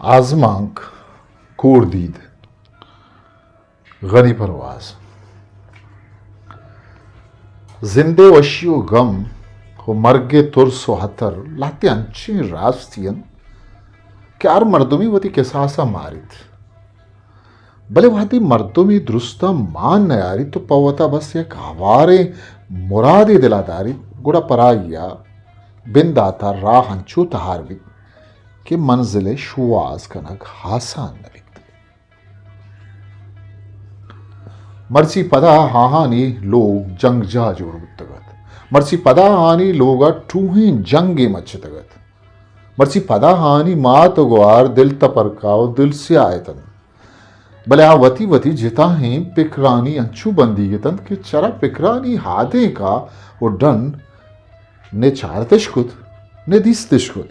آزمانک، کوردید، غنی پرواز۔ زندے وشی و غم و مرگے ترس و ہتر لہتے انچیں راستی انت کہ ہر مردمی وتی کساسا ماریت۔ بلے وہدے مردمے درستاں مان نیاریت و پہ وتا بس یک ہواریں مرادے دلا داریت، گڑا پرآئیا بنداتا راہ انچو تہار بیت کہ منزلے شوہاز کنگ آسان نہ بیت۔ مرچی پدا آہانی لوگ جنگ جاہ جوڑ بوتگ ات۔ مرچی پدا آہانی لوگا ٹوہیں جنگے مچتگ ات۔ مرچی پدا آہانی مات و گوار دل تپرکا و دل سیاہ اتنت۔ بلے آ وتی وتی جتاہیں پکرانی انچو بندیگ اتنت کہ چرا پکرانی ہادینکا و ڈن نے چارتش کت، نے دیستش کت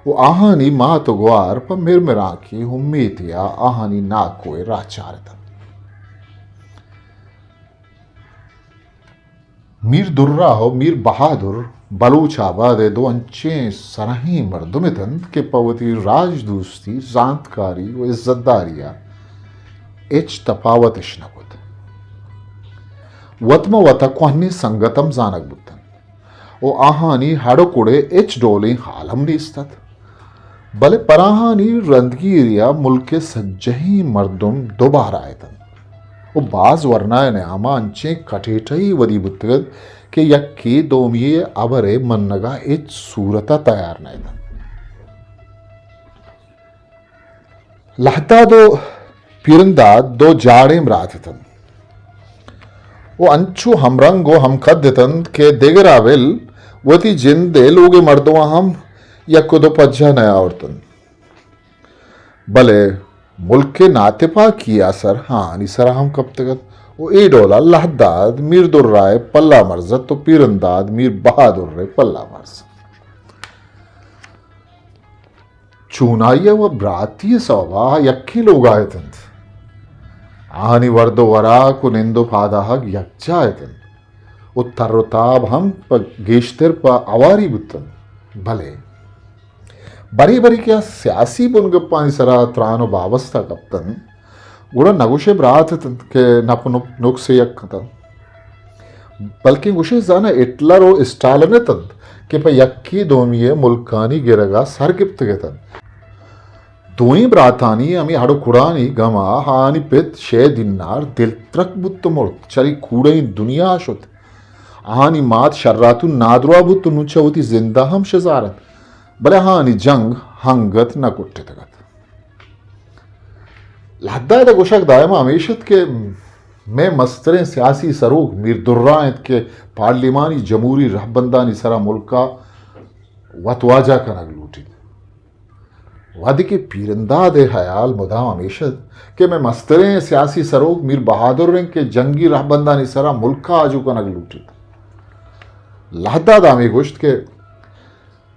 و آہانی مات و گوار پہ مرمرانکی امیتیا آہانی ناکوئے راہ چارتنت۔ میر درا و میر بہادر بلوچ آباد ء دو انچیں سرہیں مردم اتنت کہ پہ وتی راج دوستی، زانتکاری و عزتداری ء ہچ تپاوت اش نہ کت۔ وت مہ وت ء کوہنیں سنگت ہم زانگ بوتنت و آہانی ہڑ و کڑ ء ہچ ڈولیں ہال ہم نیست ات۔ بلے پراہانی رندگیری ء ملک ء سجہیں مردم دوبارہ اتنت و باز ورنا ء نیاما انچیں کٹیٹہی ودی بوتگ ات کہ یکے دومی ء ہبر ء منگ ء ہچ صورت ء تیار نہ اتنت۔ لہداد و پیرنداد دو جاڑیں برات اتنت۔ و انچو ہمرنگ و ہمقد اتنت کہ دگرا بل وتی جند ء لوگ ء مردماں ہم یک و دو پجہ نیاورتنت۔ بلے ملک ء ناتپاکی ء اثر آہانی سرا ہم کپتگ ات و اے ڈولا لہداد میر درا ء پلا مرز ات و پیرنداد میر بہادر ء پلا مرز۔ چونائی ء و براتی ء سوبا آ یکیں لوگا اتنت۔ آہانی ورد و وراک و نند و پاداہگ یکجا اتنت و تر و تاب ہم پہ گیشتر پہ اواری بوتنت۔ بلے برے برے کہ آ سیاسی بنگپانی سرا تران و بابستہ کپتنت، گڑا نگوشے برات اتنت کہ نپ نپ نکسے یک اتنت۔ بلکیں گوشے زاناں ہٹلر و اسٹالن اتنت کہ پہ یکے دومی ء ملکانی گرگا سر گپتگ اتنت۔ دوئیں براتانی ہمے ہڑ و کڑانی گما آہانی پت شے دینار دلترک بوت و مرت، چری کوڑئیں دنیا شت۔ آہانی مات شراتون نادراہ بوت و نوں چہ وتی زندا ہم شزار ات، بلے آہانی جنگ ہنگت نہ کٹتگ ات۔ لہداد ء گوشگ دائم ہمیش ات کہ مئے مستریں سیاسی سروک میر درا انت کہ پارلیمانی جمہوری رہبندانی سرا ملکا وتواجہ کنگ لوٹیت۔ وہدے کہ پیرنداد ء حیال مدام ہمیش ات کہ مئے مستریں سیاسی سروک میر بہادر انت کہ جنگی رہبندانی سرا ملکا آجو کنگ لوٹیت۔ لہداد ء ہمے گوشت کہ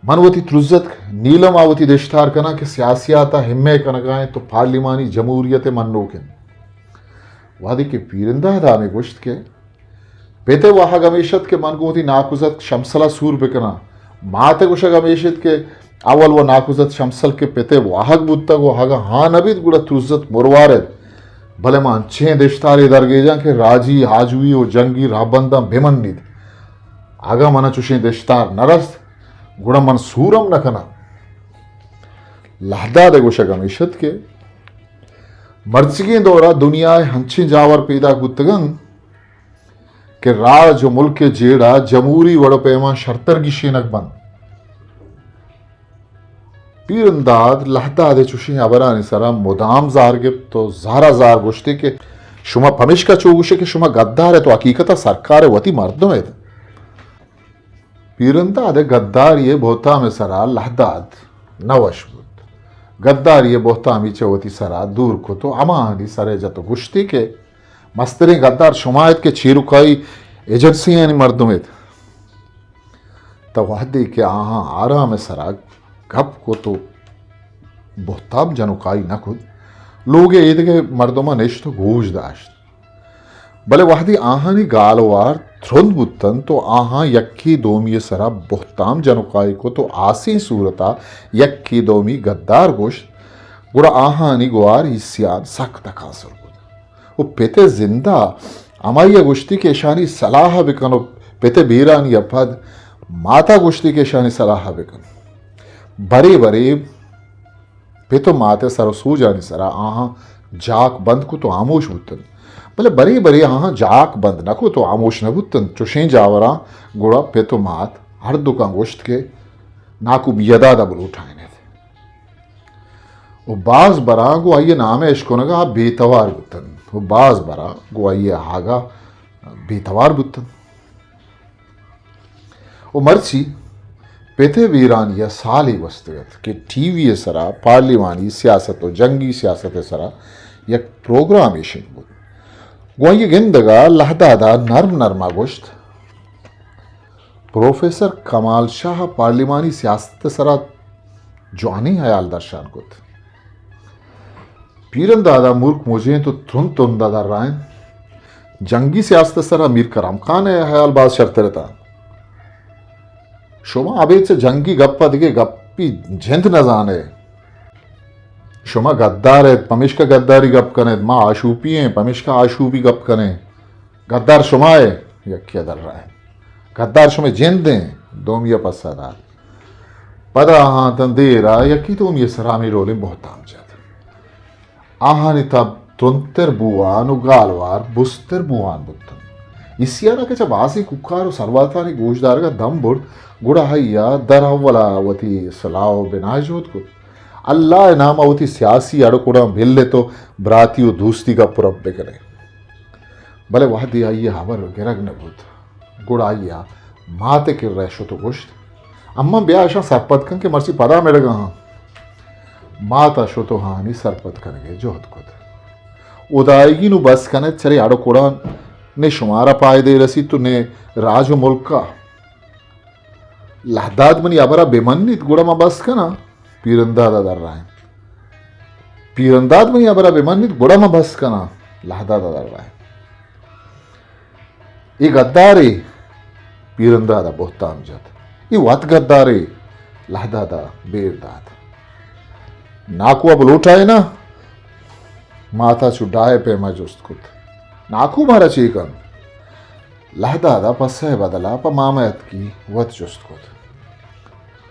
من وتی ترزتک نیلم ء وتی دشتار کناں کہ سیاسیات ء ہمے کنگا انت و پارلیمانی جمہوریت ء منوک انت۔ وہدے کہ پیرنداد ء ہمے گوشت کہ پت ء واہگ ہمیش ات کہ من گوں وتی ناکوزتک شمسل ء سور بکناں۔ مات ء گوشگ ہمیش ات کہ اول و ناکوزتک شمسل کہ پت ء واہگ بوتگ و اگاں ہاں نہ بیت گڑا ترزتک مروار ات۔ بلے من انچیں دشتارے درگیجاں کہ راجی آجوئی و جنگی رہبنداں بہ منیت۔ اگاں من ء چشیں دشتار نہ رست، گڑا من سور ہم نہ کناں۔ لہداد ء گوشگ ہمیش ات کہ مرچیگیں دور ء دنیا ء ہنچیں جاور پیداک بوتگ انت کہ راج و ملک ء جیڑہ جمہوری وڑ و پیما شرتر گیشینگ بنت۔ پیرنداد لہداد ء چشیں ہبرانی سرا مدام زار گپت و زارا زار گوشتی کہ شما پمیشکا چو گوشے کہ شما گدار ات و حقیقتا سرکار ء وتی مردم ات۔ پیرنداد ء گداری ء بہتام ء سرا لہداد نہ وش بوت۔ گداری ء بہتامی چہ وتی سرا دور کت و ہماہانی سر ء جت و گوشتی کہ مستریں گدار شما ات کہ چیرکائی ایجنسیانی مردم ات۔ تہ وہدے کہ آہاں آرام ء سرا گپ کت و بہتام جنوکائی نہ کت، لوگ ء ایدگہ مردماں نشت و گوش داشت۔ بلے وہدے آہانی گالوار ترند بوتنت و آہاں یکے دومی ء سرا بہتام جنوکائی کت و آسیں صورتا یکے دومی گدار گوشت، گڑا آہانی گوار ایسیان سک تکانسر بوت۔ و پت ء زند ء ہمائی ء گوشتی کہ اشانی صلاح ء بکن و پت ء بیرانی ء پد مات ء گوشتی کہ اشانی صلاح ء بکن۔ برے برے پت و مات ء سر و سوجانی سرا آہاں جاک بند کت و ہاموش بوتنت۔ بلے برے برے آہاں جاک بند نہ کت و ہاموش نہ بوتنت۔ چوشیں جاوراں گڑا پت و مات ہر دکاں گوشت کہ ناکو بیداد ء بلوٹائینیت۔ و باز براں گوں آئی ء نام ء اشکنگ ء بے توار بوتنت و باز براں گوں آئی ء آہگ ء بے توار بوتنت۔ و مرچی پت ء بیرانی ء سالے گوستگ ات کہ ٹی وی ء سرا پارلیمانی سیاست و جنگی سیاست ء سرا یک پروگرامے شنگ بوت۔ گوں آئی ء گندگ ء لہداد ء نرم نرم ء گوشت، پروفیسر کمال شاہ ء پارلیمانی سیاست ء سرا جوانیں ہیال درشان کت۔ پیرن دادا مورک مجیں تو ترند ترند ء درائیں۔ جنگی سیاست ء سرا میر کرم خان ء ہیال باز شرتر اتاں۔ شما ابید چہ جنگی گپ ء دگہ گپی جند نہ زان ئے۔ شما گدار ات، پمیشکا گداری گپ کن ات، ما آشوپی ایں، پمیشکا آشوپی گپ کن ایں۔ گدار شما ئے، یکے ء درائینت۔ گدار شمئے جند ایں، دومی ء پسہ دات۔ پدا آہاں تاں دیر ء یکی دومی ء سرا ہمے ڈولیں بہتام جت۔ آہانی تب ترندتر بوان و گالوار بزتر بوان بوتنت۔ ایسیانا کہ چہ بازیں کوکار و سرواتانی گوشدارگ ء دم برت، گڑا آئی ء در اول ء وتی سلاہ و بناہ جہد کت۔ اللہ ء نام ء وتی سیاسی اڑ کڑاں بل ات و براتی و دوستی گپ و رپ بکن ئے۔ بلے وہدے آئی ء ہبر گرگ نہ بوت، گڑا آئی ء مات ء کرا شت و گوشت، اماں بیا اشاں سرپد کن کہ مرچی پدا مڑگ ء آں۔ مات ء شت و آہانی سرپد کنگ ء جہد کت۔ ہدائیگی نوں بس کن ات، چرے اڑ و کڑاں نے شمارا پائدے رسیت و نے راج و ملک ء۔ لہداد منی ہبرا بہ منیت، گڑا ما بس کناں۔ پیرنداد ء درائینت۔ پیرنداد منی ہبرا بہ منیت، گڑا ما بس کناں۔ لہداد ء درائینت۔ اے گدارے، پیرنداد ء بہتام جت۔ اے وت گدارے، لہداد ء بیر دات۔ ناکو ء بلوٹائیناں؟ مات ء چو ڈاہ ء پیما جست کت۔ ناکو مارا چے کنت؟ لہداد ء پسہ ء بدل ء پہ ماما اتکی وت جست کت۔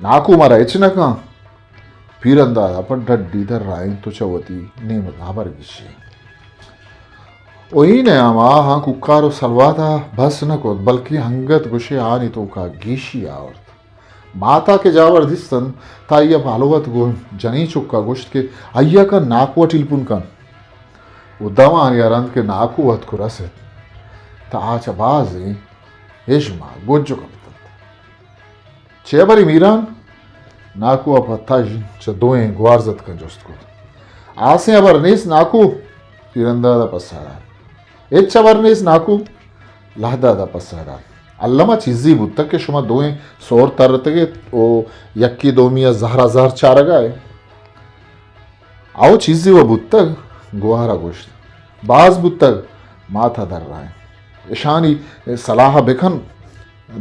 ناکو مارا ہچ نہ کن۔ پیرنداد ء پہ ڈڈی درائینت و چہ وتی نیمگ ء ہبر گیشی۔ و اے نیام ء آہاں کوکار و سلوات ء بس نہ کت، بلکیں انگت گوشے آنی توکا گیشی آورت۔ ماتا کہ جاور دیستنت، تا آئی ء پہ ہلوت گوں جنیں چکا گوشت کہ آئی ء کن ناکو ء ٹیلپون کن۔ و دمانے ء رند کہ ناکو اتک و رست، تا آ چہ بازیں ہژم ء گج و کپتنت۔ چے ہبرے میران؟ ناکو ء پہ تژن چہ دوئیں گوارزتکاں جست کت۔ آسیں ہبر نیست ناکو، پیرنداد ء پسہ دات۔ ہچ ہبر نیست ناکو، لہداد ء پسہ دات۔ الما چیزے بوتگ کہ شما دوئیں سور ترتگ ات و یکے دومی ء زہر ء زہر چارگ ء ات۔ او چیزے و بوتگ، گوہار ء گوشت۔ باز بوتگ، مات ء درائینت۔ اشانی سلاہ ء بکن،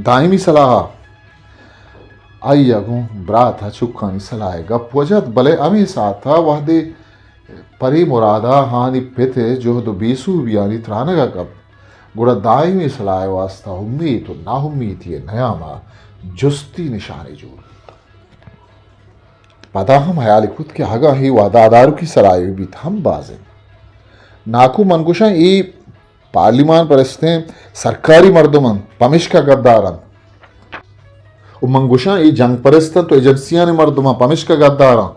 دائمی سلاہ ء۔ آئی ء گوں برات ء چکانی سلاہ ء گپ وجت، بلے ہمے ساعت ء وہدے پرے مراد ء آہانی پت ء جہد و بے سوبیانی ترانگ ء کپت، گڑا دائمی سلاہ ء واستہ امیت و ناامیتی ء نیام ء جستی نشانے جوڑ بوت۔ پدا ہم ہیال کت کہ اگاں اے وعدہ داروکی سرا بہ بیت ہم باز انت۔ ناکو من گوشاں اے پارلیمان پرستیں سرکاری مردم انت، پمشکا گدار انت۔ و من گوشاں اے جنگ پرست انت و ایجنسیانی مردم انت، پمشکا گدار انت۔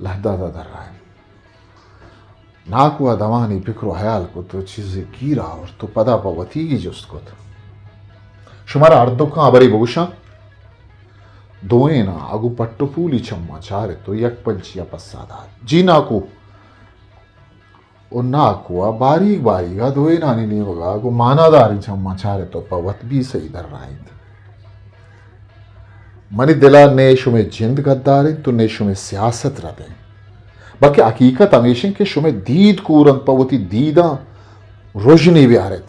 لہداد ء درائینت۔ ناکو ء دمانے پکر و ہیال کت و چیزے گیر آورت و پدا پہ وتیگی جست کت، شمارا ہردکاں ہبرے بگوشاں؟ دوئیناں اگو پٹ و پولی چماں چارت و یک پنچی ء پسہ دات، جی ناکو! و ناکو ء باریگ باریگ ء دوئینانی نیمگ ء گوں ماناداریں چماں چارت و پہ وت بی سہی درائینت۔ منی دل ء نے شمئے جند گدار انت و نے شمئے سیاست رد انت، بلکہ حقیقت ہمیش انت کہ شمئے دید کور انت، پہ وتی دیداں رژنے بیارت۔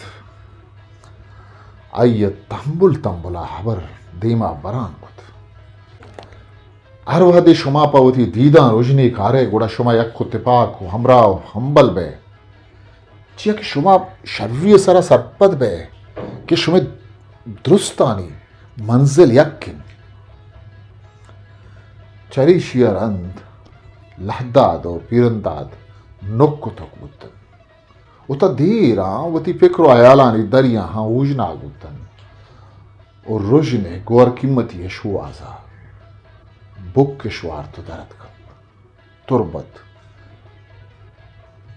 آئی ء تمبل تمبل ء ہبر دیما بران کت۔ ہر وہدے شما پہ وتی دیداں رژنے کارئے، گڑا شما یک ءُ تپاک ءُ ہمراہ ءُ ہمبل بئے، چیا کہ شما شری ءِ سرا سرپد بئے کہ شمئے درستانی منزل یک انت۔ چریشی ءَ رند لہداد ءُ پیرنداد نک ءُ تک بوتنت ءُ تاں دیراں وتی پکر ءُ ہیالانی دریاہاں اوژناگ بوتنت ءُ رژن ءِ گور قیمتی ءِ شوہاز ءَ بکش وارت ءُ در اتکنت۔ تربت،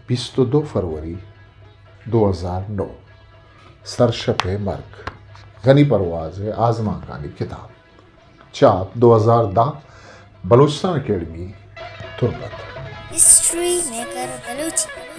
بیست ءُ دو فروری دو ہزار نو، سرشپ ءِ مرگ، غنی پرواز ءِ آزمانکانی کتاب، چاپ دو ہزار دہ، بلوچستان اکیڈمی، تربت۔ History maker Balochi.